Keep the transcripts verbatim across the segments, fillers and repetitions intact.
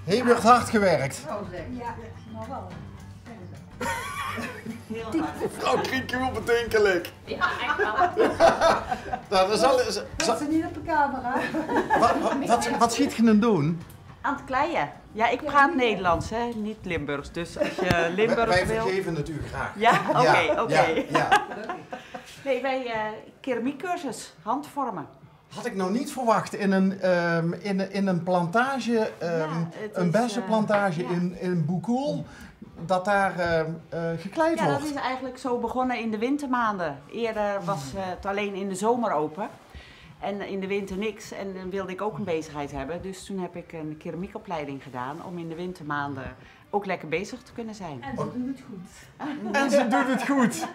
Hé, weurt hard gewèrk. Mevrouw Kriek, hoe bedinkelik. Jao, ech waal. Noe, dat is al, is, Zat ze neet op de camera? Wat, wat, wat, wat ziet ge aan 't doon? Aan 't kleie. Ja, ik praat Nederlands, hè, niet Limburgs. Dus als je Limburgs wil. Wij, wij vergeven het u graag. Ja? Oké, oké. Ja, ja. Nee, wij, eh, keramiekcursus, handvormen. Had ik nou niet verwacht in een, ehm, in, in een plantage, ehm, een bessenplantage in, in Boekoel, dat daar, ehm, eh, gekleid wordt. Ja, dat is eigenlijk zo begonnen in de wintermaanden. Eerder was, eh, het alleen in de zomer open. En in de winter niks. En dan wilde ik ook een bezigheid hebben. Dus toen heb ik een keramiekopleiding gedaan om in de wintermaanden ook lekker bezig te kunnen zijn. En ze doet het goed. En ze doet het goed.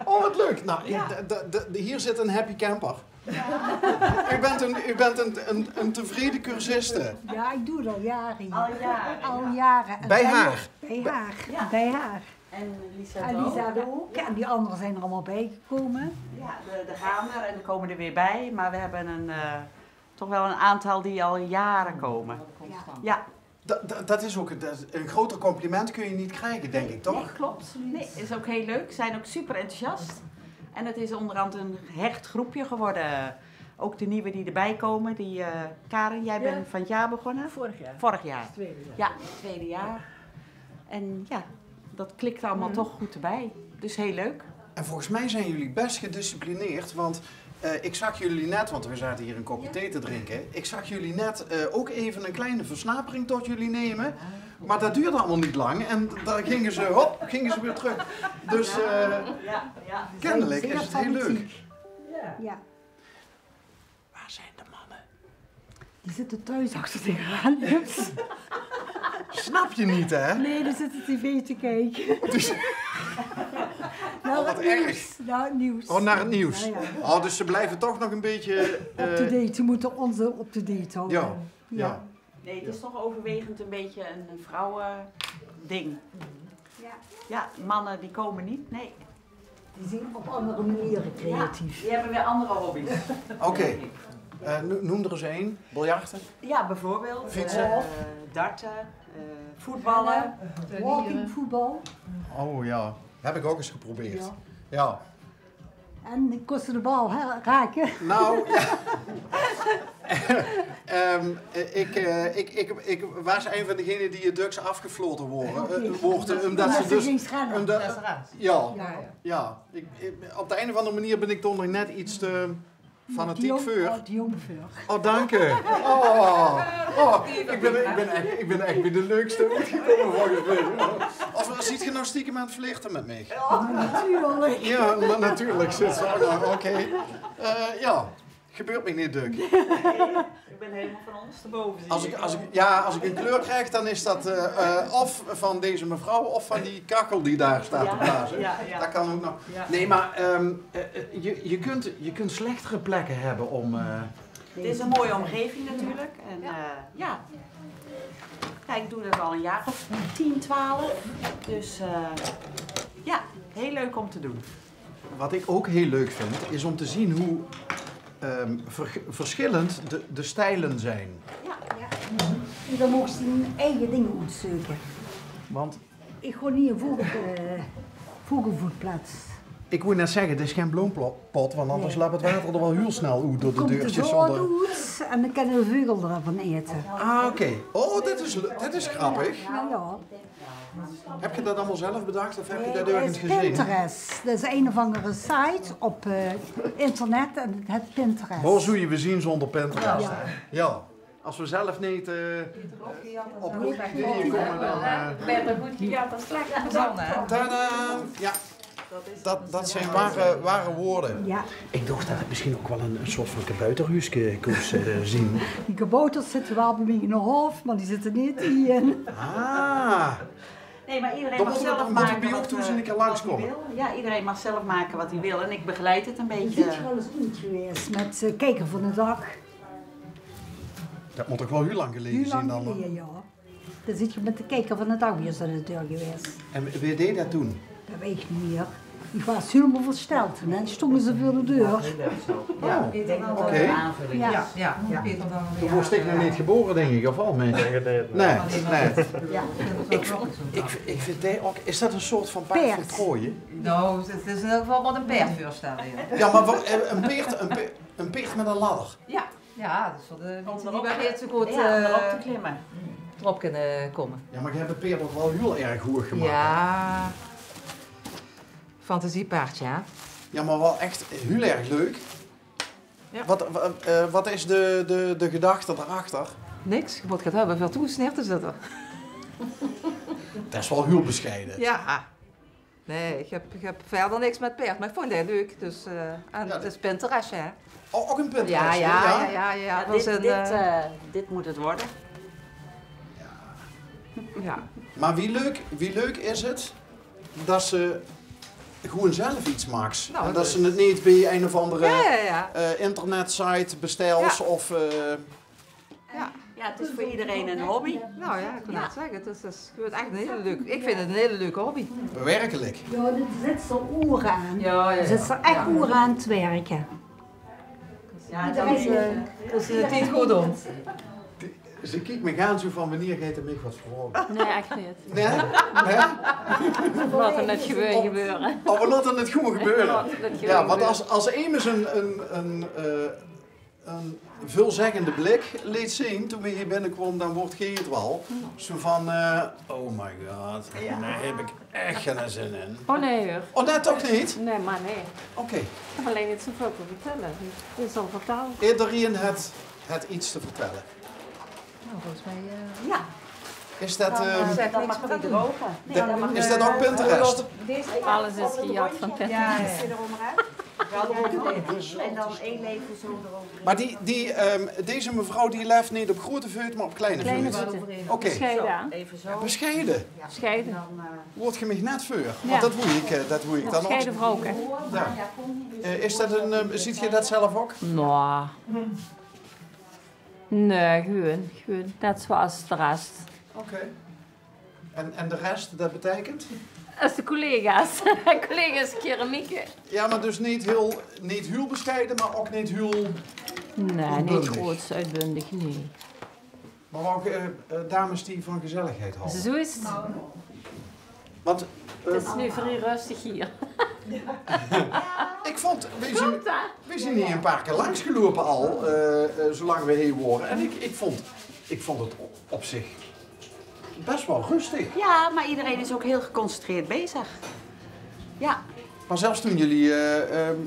Oh, wat leuk. Nou, de, de, de, hier zit een happy camper. U bent een, u bent een, een, een tevreden cursiste. Ja, ik doe het al jaren hier. Al jaren. Al jaren. Bij haar? Bij haar. Ja. Bij haar. En Lisa, en Lisa ook. En die anderen zijn er allemaal bijgekomen. Ja, de, de gaan er en er komen er weer bij. Maar we hebben een, eh, toch wel een aantal die al jaren komen. Ja. Ja. Dat, dat, dat is ook, dat, een groter compliment kun je niet krijgen, denk ik, toch? Nee, klopt. Nee, is ook heel leuk. Ze zijn ook super enthousiast. En het is onderhand een hecht groepje geworden. Ook de nieuwe die erbij komen. Die, eh, Karen, jij bent van het jaar begonnen? Vorig jaar. Vorig jaar. Het tweede jaar. Ja, het tweede jaar. En ja, dat klikt allemaal toch goed erbij. Dus heel leuk. En volgens mij zijn jullie best gedisciplineerd, want, eh, ik zag jullie net, want we zaten hier een kopje thee te drinken, ik zag jullie net, eh, ook even een kleine versnapering tot jullie nemen. Maar dat duurde allemaal niet lang en daar gingen ze, hop, gingen ze weer terug. Dus, eh, kennelijk is het heel leuk. Ja. Waar zijn de mannen? Die zitten thuis achter de geraniums. Snap je niet, hè? Nee, die zitten tv te kijken. Dus... Naar het nieuws. Naar het nieuws. Oh, naar het nieuws. Ja, ja. Oh, dus ze blijven toch nog een beetje, eh, up-to-date. Ze moeten ons up-to-date houden. Ja, ja. Nee, het is toch overwegend een beetje een vrouwending. Ja. Ja, mannen die komen niet, nee. Die zijn op andere manieren creatief. Ja, die hebben weer andere hobby's. Oké. Eh, no-, noem er eens één. Biljarten? Ja, bijvoorbeeld. Fietsen? Eh, darten, eh, voetballen. Walkingvoetbal. Oh ja, heb ik ook eens geprobeerd. Ja. En kóste de bal raken? Nou, ja. Ehm, eh, ik, eh, ik, ik, ik was een van degenen die 't döks afgefloten woorte, eh, woorte, omdat ze dus, omdat, ja, ja. Ik, ik, op de een of andere manier ben ik toch nog net iets te fanatiek veur. Oh, dank je. Oh, oh, ik ben, ik ben echt, ik ben echt bij de leukste uitgekomen volgens mij. Of ziet ge nou stiekem aan het flirten met mij? Ja, natuurlijk. Ja, maar natuurlijk zit ze ook nog. Oké. Eh, ja. Gebeurt mij niet dök. Ik ben helemaal van ondersteboven, zie ik. Als ik, als ik, ja, als ik een kleur krijg, dan is dat, eh, eh, of van deze mevrouw of van die kachel die daar staat te blazen. Ja, ja. Dat kan ook nog. Ja. Nee, maar, ehm, eh, eh, je, je kunt, je kunt slechtere plekken hebben om, eh... Het is een mooie omgeving natuurlijk. En, eh, ja. Ja, ik doe dat al een jaar of tien, twaalf. Dus, eh, ja, heel leuk om te doen. Wat ik ook heel leuk vind, is om te zien hoe, ehm, ver-, verschillend de, de stijlen zijn. Ja, ja. Ieder mag zijn eigen dingen uitzoeken. Want ik ga niet een vogel-, eh, vogelvoetplaats. Ik wou net zeggen, het is geen bloompot, want anders loopt het water er wel heel snel uit door de deurtjes. Komt de zon uit en dan kunnen de vogels ervan eten. Ah, oké. Oh, dat is le-, dat is grappig. Ja, ja. Heb je dat allemaal zelf bedacht of heb je dat ergens gezien? Nee, dat is Pinterest. Dat is een of andere site op, eh, internet en het heet Pinterest. Boe zouw je we zien zonder Pinterest? Ja. Ja. Als we zelf niet, eh, op ideeën komen, dan, eh... Beter goed gejat dan slecht gevonden, hè? Tada! Ja. Dat, dat zijn ware, ware woorden. Ja. Ik dacht dat het misschien ook wel een, een soort van kabouterhuiske koos, eh, zien. Die kabouters zitten wel bij mij in de hof, maar die zitten niet hierin. Ah. Nee, maar iedereen mag zelf maken wat, eh, wat hij wil. Dan moeten we, moeten we bij u ook toe eens een keer langskomen. Ja, iedereen mag zelf maken wat hij wil en ik begeleid het een beetje. Bent ge wel eens oet geweest met, eh, Kijker van de Dag? Dat moet toch wel heel lang geleden zijn dan, hoor. Heel lang geleden, ja. Dan zit je met de Kijker van de Dag weer zo aan de deur geweest. En wie deed dat toen? Dat weet ik niet meer. Ich waas hielemaol versteld. En dan stónge ze veur de deur. Oh, oké. Ja, ja. Toen waas ich nog neet gebore, dink ich, of waal? Nae, nae. Ich, ich, ich vind dit ouch, is det ein soort van paerd veur trouwe? Nou, het is in ieder geval wat een paerd voorstellen. Ja, maar wa- eh, ein paerd, ein paerd, ein paerd mit ein ladder. Ja, ja, dus voor de mensen die maar niet zo goed ja, eh, erop kunnen komen. Ja, maar je hebt het paerd ook wel heel erg hoog gemaakt. Ja, fantasiepaardje, hè? Ja, maar wel echt heel erg leuk. Ja. Wat, wa- eh, wat is de, de, de gedachte daarachter? Niks, je moet gaan hebben veel toes neer te zetten. Dat is wel heel bescheiden. Ja. Nee, ik heb, ik heb verder niks met paard, maar ik vond het leuk. Dus, eh, en ja, het is Pinterest, hè? Oh, ook een Pinterest? Ja, ja, ja. Ja, ja, ja, dit, zijn, dit, eh, dit moet het worden. Ja. Maar wie leuk, wie leuk is het dat ze gewoon zelf iets maakt. Nou, en dat ze het niet bij een of andere ja, ja, ja. Uh, internetsite bestelt of... Uh, Ja. Ja, het is voor iedereen een hobby. Nou ja, ik wil net zeggen, het is, het is, ik vind het echt een hele leuke, ik vind het een hele leuke hobby. Werkelijk? Ja, dit zit ze oren aan. Ja, ja, ja. Zit ze echt oren aan het werken. Ja, dat is, uh, dat is het niet goed om. Ze kijkt me aan zo van: wanneer gaat er mij wat vragen? Nee, echt niet. Nee? Nee? We laten het gewoon gebeuren. Oh, we laten het gewoon gebeuren. Ja, want als, als Emus een, een, een, uh, een veelzeggende blik liet zien toen we hier binnenkwam, dan wordt Geert wel zo van: uh, oh my god, daar heb ik echt geen zin in. Oh nee hoor. Oh nee, toch niet? Nee, maar nee. Oké. Ik heb alleen niet zoveel te vertellen. Het is al verteld. Iedereen heeft, heeft iets te vertellen. Nou, volgens mij... Uh... Ja. Is dat, uh, dat mag niet drogen. Nee, is dat ook Pinterest? Alles is gejat van Pinterest. En dan één leven zo erover. Maar die, die, um, deze mevrouw die left niet op grote veut, maar op kleine, kleine veut. Oké. Bescheiden. Bescheiden. Bescheiden. Wordt je mij net veur. Want dat hoe ik, dat hoe ik dan ook. Bescheiden vrouwke. Ja. Uh, is dat een, uh, ziet je dat zelf ook? Nou. Nee, gewoon, gewoon. Net zoals de rest. Oké. En, en de rest, dat betekent? Dat is de collega's. Collega's keramieke. Ja, maar dus niet heel, niet heel bescheiden, maar ook niet heel... Nee, niet groots uitbundig, nee. Maar ook uh, uh, dames die van gezelligheid houden. Zo is het. Want, uh, het is nu vrij rustig hier. Ik vond, we zijn, we zijn hier een paar keer langs gelopen al, uh, zolang we hier waren. En ik, ik, vond, ik vond het op zich best wel rustig. Ja, maar iedereen is ook heel geconcentreerd bezig. Ja. Maar zelfs toen jullie uh,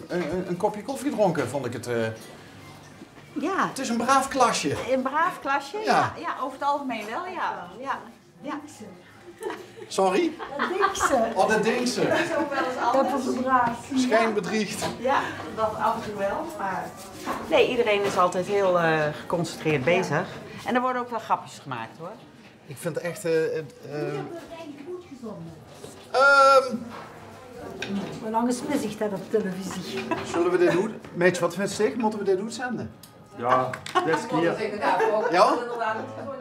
een, een, kopje koffie dronken, vond ik het... Uh, ja. Het is een braaf klasje. Een braaf klasje, ja. Ja, ja, over het algemeen wel, ja. Ja. Ja. Sorry? Dat dink ze. Oh, dat dink ze. Dat is ook wel eens anders. Dat is braaf. Schijnbedriegt. Ja, dat af en toe wel, maar... Nee, iedereen is altijd heel uh, geconcentreerd bezig. En er worden ook wel grapjes gemaakt, hoor. Ik vind het echt... Uh, uh, um, Hoe lang is mis ik dat op televisie? Zullen we dit doen? Meisje, wat vindt zich? Moeten we dit uitzenden? Ja, dit keer. Ja?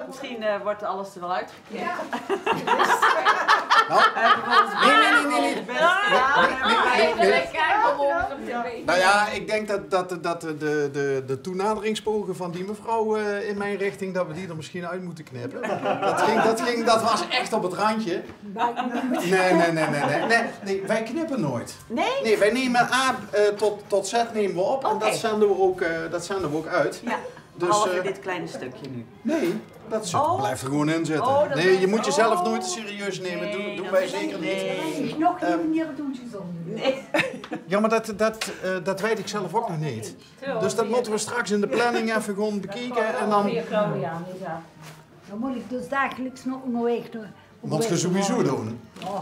Misschien uh, wordt alles er wel uitgeknipt. Ja. Nou, nee, nee, nee, nee, nee. Nou ja, ik denk dat, dat, dat de, de, de toenaderingspogingen van die mevrouw uh, in mijn richting, dat we die er misschien uit moeten knippen. Dat, ging, dat, ging, dat was echt op het randje. Nee, nee, nee, nee, nee. Nee, nee, wij knippen nooit. Nee? Nee, wij nemen A uh, tot, tot Z nemen we op en dat zenden we ook, uh, dat zenden we ook uit. Ja, dus, behalve uh, dit kleine stukje nu. Nee, dat zit, oh, blijft er gewoon in zitten. Oh, nee, je moet jezelf nooit serieus nemen. Nee, doen, doen wij zeker niet. Nee. Nog niet meer doen gezonden. Nee. Ja, maar dat, dat, uh, dat weet ik zelf ook nog niet. Dus dat moeten we straks in de planning even gewoon bekijken. En dan... Dan moet ik dus dagelijks nog onderweg doen. Moet je sowieso doen. Oh.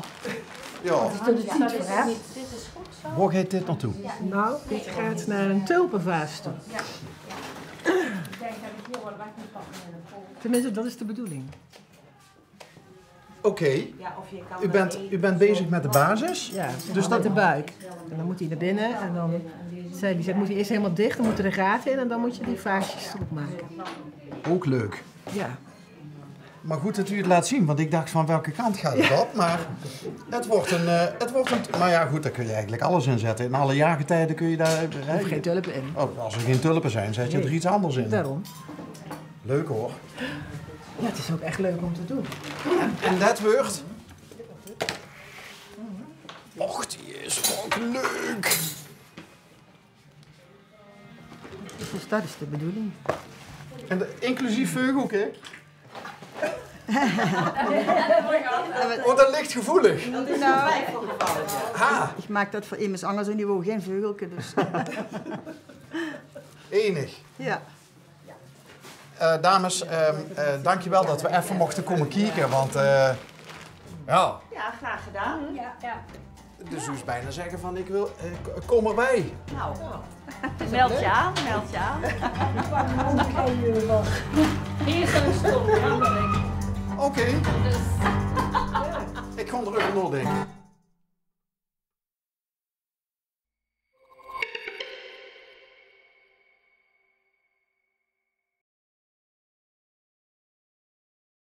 Ja. Dat is toch de titel, hè? Waar gaat dit naartoe? Nou, dit gaat naar een tulpenvaas toe. Tenminste, dat is de bedoeling. Oké, u bent, u bent bezig met de basis. Ja, dus dat de buik. En dan moet hij naar binnen en dan, zei hij, moet hij eerst helemaal dicht, dan moeten er gaten in en dan moet je die vaasjes erop maken. Ook leuk. Ja. Maar goed dat u het laat zien, want ik dacht van: welke kant gaat het op? Maar het wordt een, eh, het wordt een, maar ja, goed, daar kun je eigenlijk alles in zetten. In alle jaargetijden kun je daar, hè, hoeft geen tulpen in. Oh, als er geen tulpen zijn, zet je er iets anders in. Daarom. Leuk hoor. Ja, het is ook echt leuk om te doen. En dat wordt... Och, die is ook leuk. Dus dat is de bedoeling. En de, inclusief veugelke? Oh, dat ligt gevoelig. Nou, ha, ik maak dat voor iemand anders en die wil geen veugelke, dus. Enig. Ja. Eh, dames, ehm, eh, dankjewel dat we even mochten komen kijken, want, eh, ja. Ja, graag gedaan. Ja, ja. Dus u is bijna zeggen van: ik wil, eh, k- kom erbij. Nou, meld je aan, meld je aan. Hier zo stom, ja, maar ik... Oké. Dus ik ga er even nadenken.